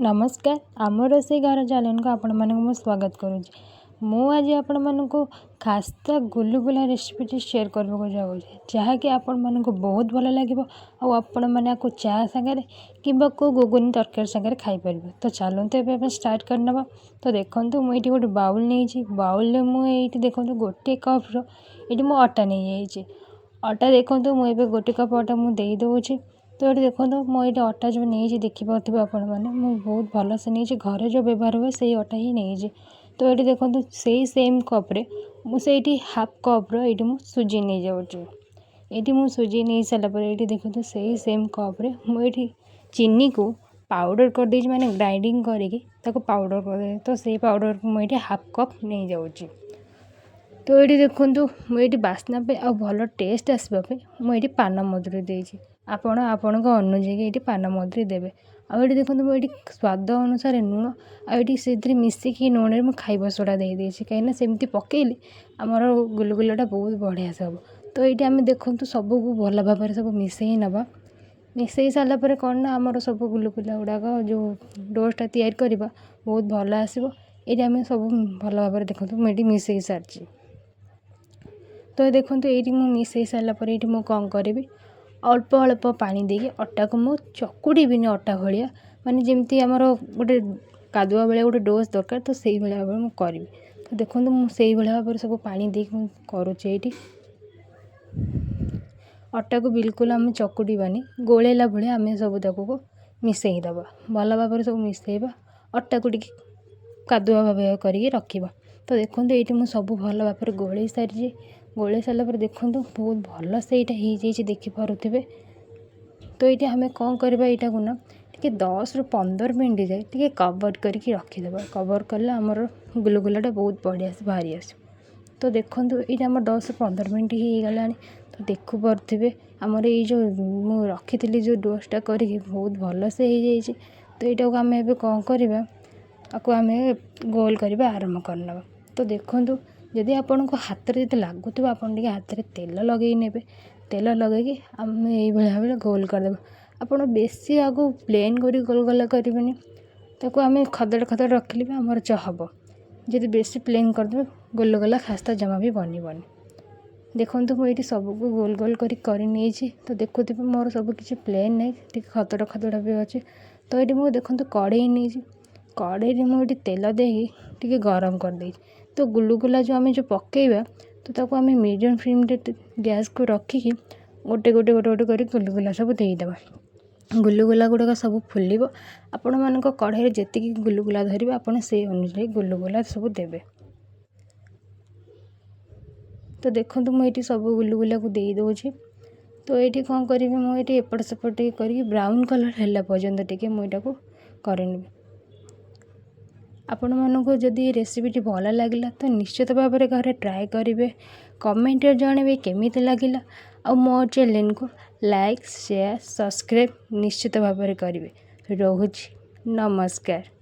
ନମସ୍କାର, ଆମ ରୋଷେଇ ଘର ଚ୍ୟାନେଲକୁ ଆପଣମାନଙ୍କୁ ମୁଁ ସ୍ୱାଗତ କରୁଛି। ମୁଁ ଆଜି ଆପଣମାନଙ୍କୁ ଖାସ୍ତା ଗୁଲୁଗୁଲା ରେସିପିଟି ସେୟାର କରିବାକୁ ଯାଉଛି, ଯାହାକି ଆପଣମାନଙ୍କୁ ବହୁତ ଭଲ ଲାଗିବ ଆଉ ଆପଣମାନେ ଆକୁ ଚା ସାଙ୍ଗରେ କିମ୍ବା କେଉଁ ଗୁଗୁନି ତରକାରୀ ସାଙ୍ଗରେ ଖାଇପାରିବେ। ତ ଚାଲନ୍ତୁ ଏବେ ଆମେ ଷ୍ଟାର୍ଟ କରିନେବା। ତ ଦେଖନ୍ତୁ, ମୁଁ ଏଇଠି ଗୋଟେ ବାଉଲ୍ ନେଇଛି। ବାଉଲ୍ରେ ମୁଁ ଏଇଠି ଦେଖନ୍ତୁ ଗୋଟେ କପ୍ର ଏଇଠି ମୁଁ ଅଟା ନେଇଯାଇଛି। ଅଟା ଦେଖନ୍ତୁ, ମୁଁ ଏବେ ଗୋଟେ କପ୍ ଅଟା ମୁଁ ଦେଇଦେଉଛି। ତ ଏଇଠି ଦେଖନ୍ତୁ, ମୁଁ ଏଇଠି ଅଟା ଯେଉଁ ନେଇଛି ଦେଖିପାରୁଥିବେ ଆପଣମାନେ, ମୁଁ ବହୁତ ଭଲସେ ନେଇଛି। ଘରେ ଯେଉଁ ବ୍ୟବହାର ହୁଏ ସେଇ ଅଟା ହିଁ ନେଇଛି। ତ ଏଇଠି ଦେଖନ୍ତୁ, ସେଇ ସେମ୍ କପ୍ରେ ମୁଁ ସେଇଠି ହାଫ୍ କପ୍ର ଏଇଠି ମୁଁ ସୁଜି ନେଇଯାଉଛି। ଏଇଠି ମୁଁ ସୁଜି ନେଇ ସାରିଲା ପରେ ଏଇଠି ଦେଖନ୍ତୁ, ସେଇ ସେମ୍ କପ୍ରେ ମୁଁ ଏଇଠି ଚିନିକୁ ପାଉଡ଼ର କରିଦେଇଛି, ମାନେ ଗ୍ରାଇଣ୍ଡିଙ୍ଗ କରିକି ତାକୁ ପାଉଡ଼ର କରିଦେଇଛି। ତ ସେଇ ପାଉଡ଼ରକୁ ମୁଁ ଏଇଠି ହାଫ୍ କପ୍ ନେଇଯାଉଛି। ତ ଏଇଠି ଦେଖନ୍ତୁ, ମୁଁ ଏଇଠି ବାସ୍ନା ପାଇଁ ଆଉ ଭଲ ଟେଷ୍ଟ ଆସିବା ପାଇଁ ମୁଁ ଏଇଠି ପାନ ମଧୁରୀ ଦେଇଛି। ଆପଣ ଆପଣଙ୍କ ଅନୁଯାୟୀ ଏଇଠି ପାନ ମଧୁରୀ ଦେବେ। ଆଉ ଏଇଠି ଦେଖନ୍ତୁ, ମୁଁ ଏଇଠି ସ୍ୱାଦ ଅନୁସାରେ ଲୁଣ ଆଉ ଏଇଠି ସେଥିରେ ମିଶିକି ଲୁଣରେ ମୁଁ ଖାଇବା ସୋଡ଼ା ଦେଇଦେଇଛି, କାହିଁକିନା ସେମିତି ପକାଇଲେ ଆମର ଗୁଲୁଗୁଲାଟା ବହୁତ ବଢ଼ିଆ ସେ ହେବ। ତ ଏଇଠି ଆମେ ଦେଖନ୍ତୁ, ସବୁକୁ ଭଲ ଭାବରେ ସବୁ ମିଶାଇ ନେବା। ମିଶାଇ ସାରିଲା ପରେ କ'ଣ ନା ଆମର ସବୁ ଗୁଲୁଗୁଲା ଗୁଡ଼ାକ ଯେଉଁ ଡୋଟା ତିଆରି କରିବା ବହୁତ ଭଲ ଆସିବ। ଏଇଠି ଆମେ ସବୁ ଭଲ ଭାବରେ ଦେଖନ୍ତୁ, ମୁଁ ଏଇଠି ମିଶାଇ ସାରିଛି। ତ ଦେଖନ୍ତୁ, ଏଇଠି ମୁଁ ମିଶାଇ ସାରିଲା ପରେ ଏଇଠି ମୁଁ କ'ଣ କରିବି? ଅଳ୍ପ ଅଳ୍ପ ପାଣି ଦେଇକି ଅଟାକୁ ମୁଁ ଚକୁଡ଼ିବିନି ଅଟା ଭଳିଆ, ମାନେ ଯେମିତି ଆମର ଗୋଟେ କାଦୁଆ ଭଳିଆ ଗୋଟେ ଡୋଜ୍ ଦରକାର, ତ ସେଇଭଳିଆ ଭାବରେ ମୁଁ କରିବି। ତ ଦେଖନ୍ତୁ, ମୁଁ ସେଇଭଳିଆ ଭାବରେ ସବୁ ପାଣି ଦେଇକି ମୁଁ କରୁଛି। ଏଇଠି ଅଟାକୁ ବିଲକୁଲ ଆମେ ଚକୁଡ଼ିବାନି, ଗୋଳେଇଲା ଭଳିଆ ଆମେ ସବୁ ତାକୁ ମିଶାଇ ଦେବା। ଭଲ ଭାବରେ ସବୁ ମିଶାଇବା, ଅଟାକୁ ଟିକେ କାଦୁଆ ଭାବେ କରିକି ରଖିବା। ତ ଦେଖନ୍ତୁ, ଏଇଠି ମୁଁ ସବୁ ଭଲ ଭାବରେ ଗୋଳେଇ ସାରିଛି। ଗୋଳେଇ ସାରିଲା ପରେ ଦେଖନ୍ତୁ, ବହୁତ ଭଲ ସେଇଟା ହେଇଯାଇଛି, ଦେଖିପାରୁଥିବେ। ତ ଏଇଠି ଆମେ କ'ଣ କରିବା? ଏଇଟାକୁ ନା ଟିକେ 10ରୁ 15 ମିନିଟ୍ ଯାଏ ଟିକେ କଭର୍ କରିକି ରଖିଦେବା। କଭର୍ କଲେ ଆମର ଗୁଲୁଗୁଲାଟା ବହୁତ ବଢ଼ିଆ ସେ ବାହାରି ଆସିବ। ତ ଦେଖନ୍ତୁ, ଏଇଟା ଆମର 10ରୁ 15 ମିନିଟ୍ ହେଇଗଲାଣି। ତ ଦେଖିପାରୁଥିବେ, ଆମର ଏଇ ଯେଉଁ ମୁଁ ରଖିଥିଲି ଯେଉଁ ଡୋସଟା କରିକି ବହୁତ ଭଲସେ ହେଇଯାଇଛି। ତ ଏଇଟାକୁ ଆମେ ଏବେ କ'ଣ କରିବା? ଆକୁ ଆମେ ଗୋଲ କରିବା ଆରମ୍ଭ କରିନେବା। ତ ଦେଖନ୍ତୁ, ଯଦି ଆପଣଙ୍କ ହାତରେ ଯଦି ଲାଗୁଥିବ, ଆପଣ ଟିକେ ହାତରେ ତେଲ ଲଗେଇ ନେବେ। ତେଲ ଲଗେଇକି ଆମେ ଏଇଭଳି ଭାବରେ ଗୋଲ କରିଦେବା। ଆପଣ ବେଶୀ ଆକୁ ପ୍ଲେନ୍ କରି ଗୋଲ ଗୋଲ କରିବେନି, ତାକୁ ଆମେ ଖଦଡ଼ ଖଦଡ଼ ରଖିଲେ ବି ଆମର ହେବ। ଯଦି ବେଶୀ ପ୍ଲେନ୍ କରିଦେବେ, ଗୋଲ ଖାସ୍ତା ଜମା ବି ବନିବନି। ଦେଖନ୍ତୁ, ମୁଁ ଏଇଠି ସବୁକୁ ଗୋଲ ଗୋଲ କରି କରିନେଇଛି। ତ ଦେଖୁଥିବେ, ମୋର ସବୁ କିଛି ପ୍ଲେନ୍ ନାହିଁ, ଟିକେ ଖଦଡ଼ ଖଦଡ଼ ବି ଅଛି। ତ ଏଇଠି ମୁଁ ଦେଖନ୍ତୁ କଡ଼େଇ ନେଇଛି। କଡ଼େଇରେ ମୁଁ ଏଇଠି ତେଲ ଦେଇକି ଟିକେ ଗରମ କରିଦେଇଛି। ତ ଗୁଲୁଗୁଲା ଯେଉଁ ଆମେ ଯେଉଁ ପକାଇବା, ତ ତାକୁ ଆମେ ମିଡ଼ିୟମ୍ ଫ୍ଲେମ୍ରେ ଗ୍ୟାସ୍କୁ ରଖିକି ଗୋଟେ ଗୋଟେ ଗୋଟେ ଗୋଟେ କରି ଗୁଲୁଗୁଲା ସବୁ ଦେଇଦେବା। ଗୁଲୁଗୁଲା ଗୁଡ଼ାକ ସବୁ ଫୁଲିବ। ଆପଣମାନଙ୍କ କଢ଼େଇରେ ଯେତିକି ଗୁଲୁଗୁଲା ଧରିବେ, ଆପଣ ସେଇ ଅନୁଯାୟୀ ଗୁଲୁଗୁଲା ସବୁ ଦେବେ। ତ ଦେଖନ୍ତୁ, ମୁଁ ଏଇଠି ସବୁ ଗୁଲୁଗୁଲାକୁ ଦେଇଦେଉଛି। ତ ଏଇଠି କ'ଣ କରିବି? ମୁଁ ଏଇଠି ଏପଟ ସେପଟ ଟିକେ କରିକି ବ୍ରାଉନ୍ କଲର୍ ହେଲା ପର୍ଯ୍ୟନ୍ତ ଟିକେ ମୁଁ ଏଇଟାକୁ କରିନେବି। ଆପଣମାନଙ୍କୁ ଯଦି ଏ ରେସିପିଟି ଭଲ ଲାଗିଲା, ତ ନିଶ୍ଚିତ ଭାବରେ ଘରେ ଟ୍ରାଏ କରିବେ, କମେଣ୍ଟରେ ଜଣାଇବେ କେମିତି ଲାଗିଲା ଆଉ ମୋ ଚ୍ୟାନେଲକୁ ଲାଇକ୍, ସେୟାର, ସବସ୍କ୍ରାଇବ୍ ନିଶ୍ଚିତ ଭାବରେ କରିବେ। ରହୁଛି, ନମସ୍କାର।